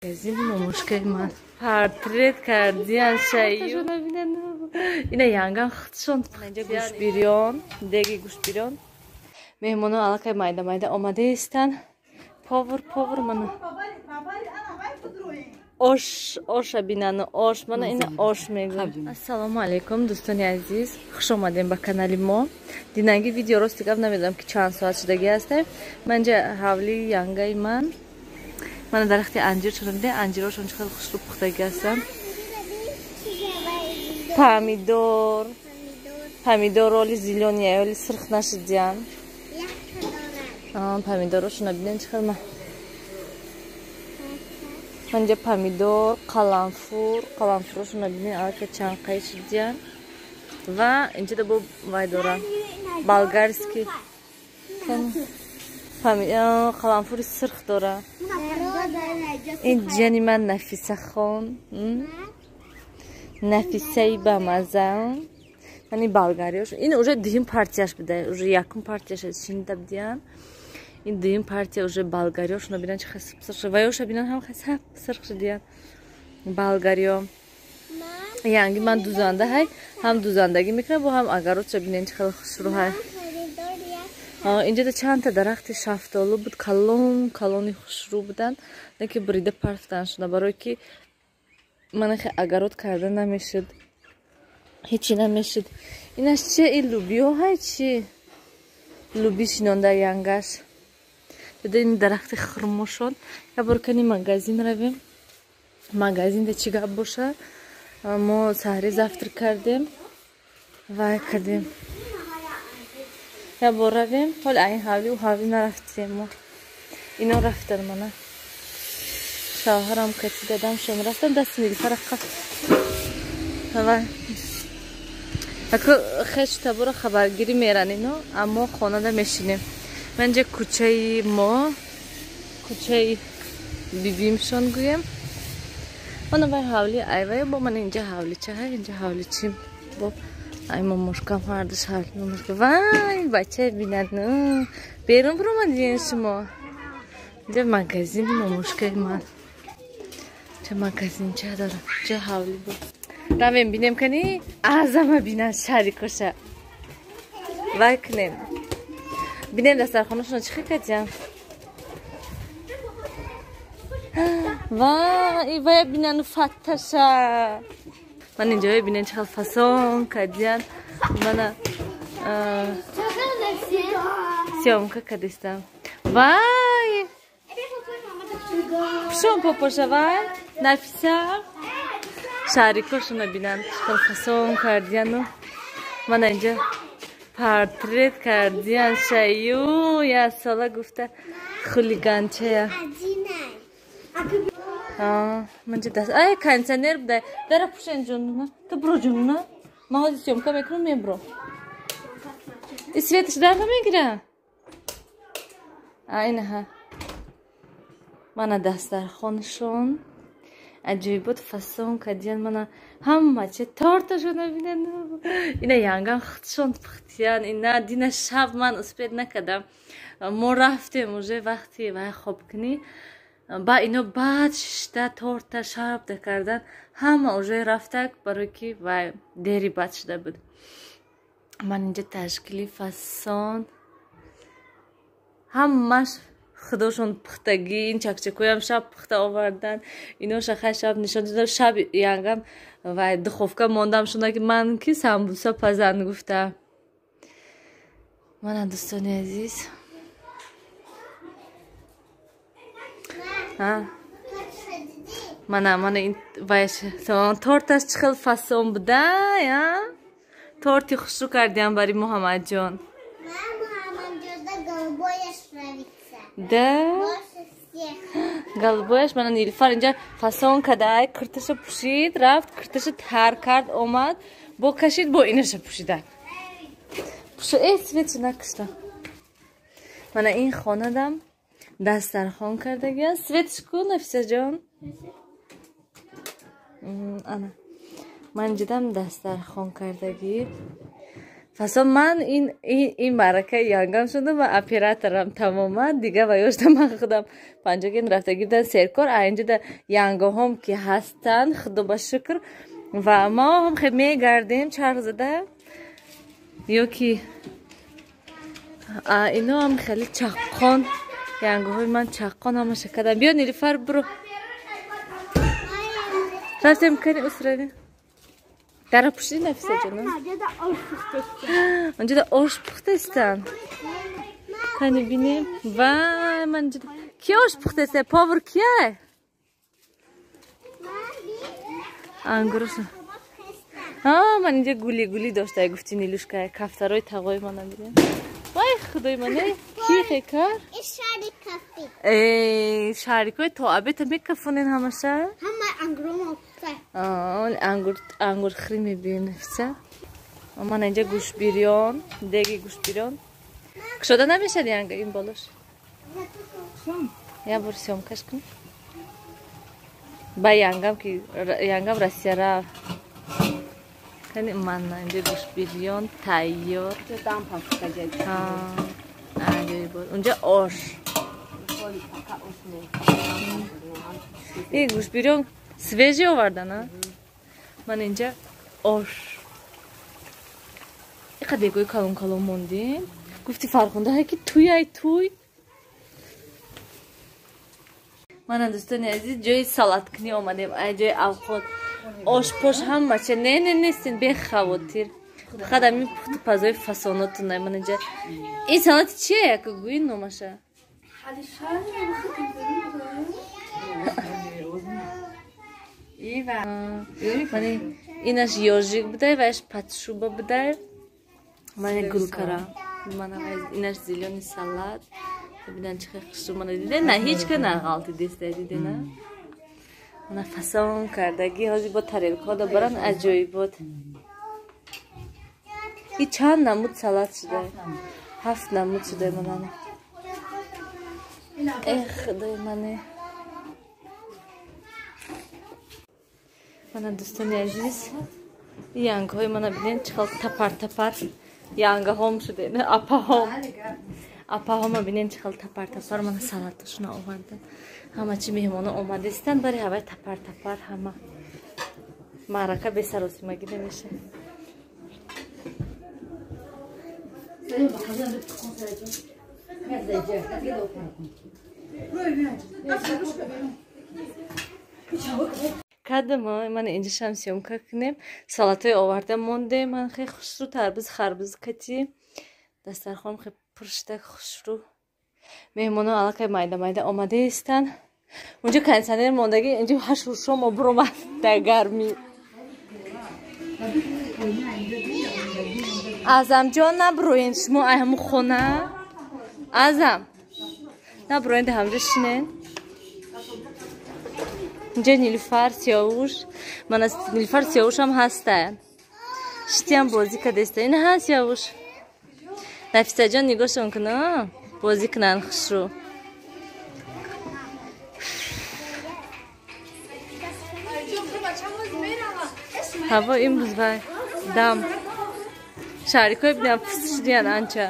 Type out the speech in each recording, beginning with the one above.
Магазин мамушкаи ман портрет кардиян шаю. Ина янган худшон инҷа гӯшбирён, деги гӯшбирён. Меҳмонон аллакай майда майда омадаистанд. Повар, повар мана. Ош, оша бинану ош, мана ина ош мегӯям. Ассалому алайкум, дӯстони азиз, хуш омадем ба канали мо. Динаги видео рости гап намедонам, ки чанд соат шудагӣ ҳастем. Ман инҷа ҳавлии янгаи ман. Мана дарахти анҷир чунон дида, анҷирошон чӣ хеле хушрӯ пухтагӣ ҳастанд. Помидор, помидор оли зелёный, оли сирх нашидиян. Помидорошона бинен чӣ хел. Манҷа помидор, қаламфур, қаламфурошона бинен аллакай чанд қай шидиян. Ва инҷа бо вай дора. Болгарский. Қаламфури сирх дора. Ин ҷани ман Нафисахон. Нафисаи бамаза. Мани болгариёш. Ин уже дуюм партияш буда. Уже якум партияш шинида будиян. Ин дуюм партия уже болгариёшона бинан чӣ хел сирх шуда. Ваёша бинан ҳам хел сирх шудиян. Болгариё. Янги ман дузанда ҳай, ҳам дузандагӣ мекунам, бо ҳам агаротша бинен чӣ хел хушрӯ ҳай. Инҷода чандта дарахти шафтолу буд, калон калони хушрӯ буданд, лекин бурида партфтан шуда, барое ки мана хе агарот карда намешуд, ҳечи намешуд. Инаш чи? Ин лубиё ҳай чи? Луби шинонда янгаш. Дида ин дарахти хурмошон. Я бор кани магазин равем. Магазинда чӣ гап боша? Мо саҳри завтрак кардем, вай кардем. Я бор равем. Ҳол айн ҳавли у ҳавли нарафтем мо. Ино рафтан мана. Шавҳарам кати дадамшон рафтан, дасти Нилфара қаф. Вай. Аку хеш табора хабаргирӣ меран ино, аммо хонада мешинем. Ман инҷа кӯчаи мо, кӯчаи бибимшон гӯем. Мана вай ҳавли айвай, бо мана инҷа ҳавлича ҳай, инҷа ҳавличи. Бо ай мамушкам ҳардуш ҳавли мамушка. Вай, бача бинад. Берун биромадиен шумо. Инҷа магазини мамушкаи ман. Ча магазинча дорам. Ча ҳавли бо. Равем бинем кани Аъзама бинад шарикоша. Вай кунем. Бинем дастархонашона чӣ хел кардиям. Вай, вай бинану фатташа. Ман инҷо бинен чӣ хел фасон кардиян. Мана съёмка кардистам. Вай! Пушон попоша вай. Нафиса. Шарикошона бинан чӣ хел фасон кардияну. Мана инҷа портрет кардиян шаю. Я сола гуфта хулиганчая. Манҷа даст. Ай, кондиционер буда. Дара пушен ҷонуна. Ту бро ҷонуна. Ман ҳозир съёмка мекунам, мебро. И светаш дар намегира? А инаҳа. Мана дастархонашон. Аҷоибот фасон кардиян. Мана ҳама че торташона бинан. Ина янган худшон пухтиян. Ина дина шаб ман успеть накардам. Мо рафтем уже вақти вай хобкунӣ. Ба ино баъд шишта торта шарбда кардан ҳама уже рафтак, барое ки вай дери бад шуда буд. Ман инҷа ташкили фасон ҳамаш худошон пухтагӣ. Ин чакчакоям шаб пухта овардан. Ино шахай шаб нишон додам. Шаб янгам вай духовка мондам шуда, ки ман ки самбуса пазан гуфта. Мана дӯстони азиз. Мана мана ин вайш торташ чӣ хел фасон буда, я? Торти хушрӯ кардиям бари Муҳаммадҷон. Да? Голубояш. Мана Нилфар инҷа фасон када, кирташа пӯшид, рафт, кирташа тар кард, омад, бо кашид, бо инаша пӯшида. Пушу, э, светша накушта. Мана ин хонадам дастархон кардагиан. Светш ку, Нафисаҷон? Ана. Ман инҷадам дастархон кардагӣ. Фасон ман ин маърака янгам шудам ва операторам тамоман дига ва ёшта ман худам панҷоген рафтагӣ будан серкор. А инҷода янгоҳом ки ҳастанд, худо ба шукр, ва мо ҳам хе мегардем чарх зада, ё ки ино ҳам хеле чаққон, янгоҳои ман чаққон ҳамаша кардам. Биё Нилуфар, буро рафтем кани усравем. Дара пушти Нафиса ҷон. Онҷода ош пухтастан. Кани бинем. Вай, ман ки ош пухтаста? Повар кия? Ангуруш. Ман инҷа гули гули дошта, гуфти Нилушка, кафтарои тағои мана бинем. Вай, худои ман, ки хекар? Э, шарикои то абета мекафонен ҳамаша? Ҳама ангуромо пухта. Ангурхӯрӣ мебинем, Нафиса. Ман инҷа гӯшбирён, деги гӯшбирён. Кушода намешад янга ин болош? Я бор съёмкаш кун. Ба янгам ки янгам Россия рафт. Кани ман инҷа гӯшбирён тайёр. Унҷа ош. Ин гӯшбирён свежий овардан, а? Ман инҷа ош. Иқа дегои калон калон мондем. Гуфти Фархунда ки туй ай туй. Мана дӯстони азиз, ҷои салаткунӣ омадем, ай ҷои авқот. Ошпош ҳама че не не нестин, бехавотир. Фақат ҳамин пухту пазои фасонотун. Ман инҷа ин салати чие, яка гӯи номаша? Инаш ёжик будай, ваяш патшуба будай. Мана гулкара. Мана инаш зелёный салат. Бинан чӣ хушрӯ мана диде? На ҳеҷ ка нағалти деста диде, на? Мана фасон кардагӣ, ҳозир бо тарелкаҳо да баран аҷоибот. И чанд намуд салат шуда? 7 намуд шуда мана. Эх, худои мане. Мана дӯстони азиз, янгҳои мана бинед чӣ хел тапар тапар янгаҳом шуде, апаҳом. Апаҳома бинед чӣ хел тапар тапар мана салатошона овардан. Ҳама чи меҳмоно омадистанд, бари ҳавай тапар тапар ҳама. Маърака бесаросимагӣ намеша. Кадам ман инҷа шам съёмка кунем. Салатҳои оварда мондем. Ман хеле хушрӯ тарбуз харбуз кати. Дастархон хеле пуршуда хушрӯ. Меҳмоно аллакай майда майда омадаистанд. Унҷо кондитсионер мондагӣ, инҷо ҳашрӯшом обуромад дар гармӣ. Азамҷон, набуроен шумо ай ҳамун хона. Азам, набуроен, дар ҳамҷо шинен. Инҷа Нилуфар, Сиёвуш. Мана Нилуфар, Сиёвушам ҳастанд. Шитиам бозӣ кардеста. Ина ҳаст Сиёвуш. Нафисаҷон нигоҳшон кун, бозӣ кунанд хушрӯ. Ҳаво имрӯз вай дам. Шарикҳои бинам пуст шудиян анча.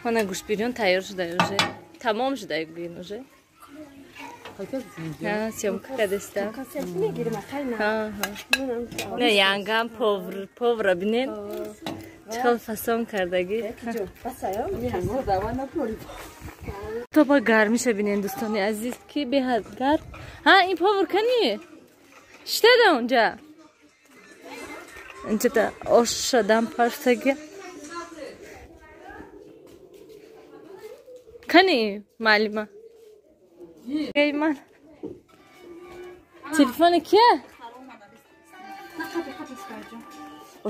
Мана гӯшбирён тайёр шуда уже. Тамом шуда гӯин уже. Съёмка кардеста. Не, янгам повра бинед. Чӣ хел фасон кардагӣ. То ба гармиша бинед дӯстони азиз, ки беҳад гарм. Ҳа, ин повар кани? Шитада унҷа. Инҷода оша дам парсаги. Кани маълима? Эй ман. Телефони кия?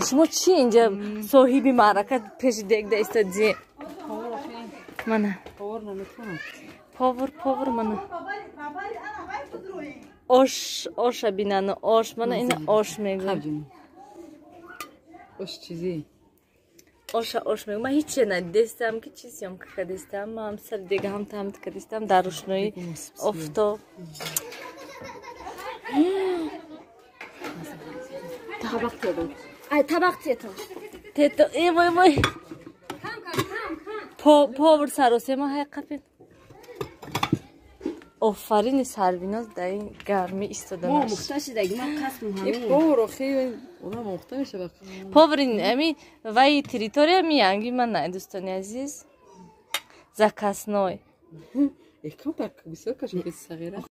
Шумо чи инҷа соҳиби маърака пеши дегда истодӣ? Мана. Повар, повар мана. Ош, оша бинану ош, мана ина ош мегӯям. Ош чизи? Оша ош мегӯям. Ман ҳеҷ надидестам ки чӣ съёмка кардестам. Ман ҳам сари дега ҳам тамт кардестам дар рӯшноии офтоб. Табақ тедум. Ай, табақ тето. Тето, э, вой, вой. Повар саросема ҳай қапид. Офарини Сарвиноз, дар ин гармӣ истоданаш. Омӯхта шидаги, ман касбм ҳамин. Повар охи одам омӯхта мешавад. Повари ами вай территория миянги ман най, дӯстони азиз. Заказной. Э, камтар бисёр кашид, сағира.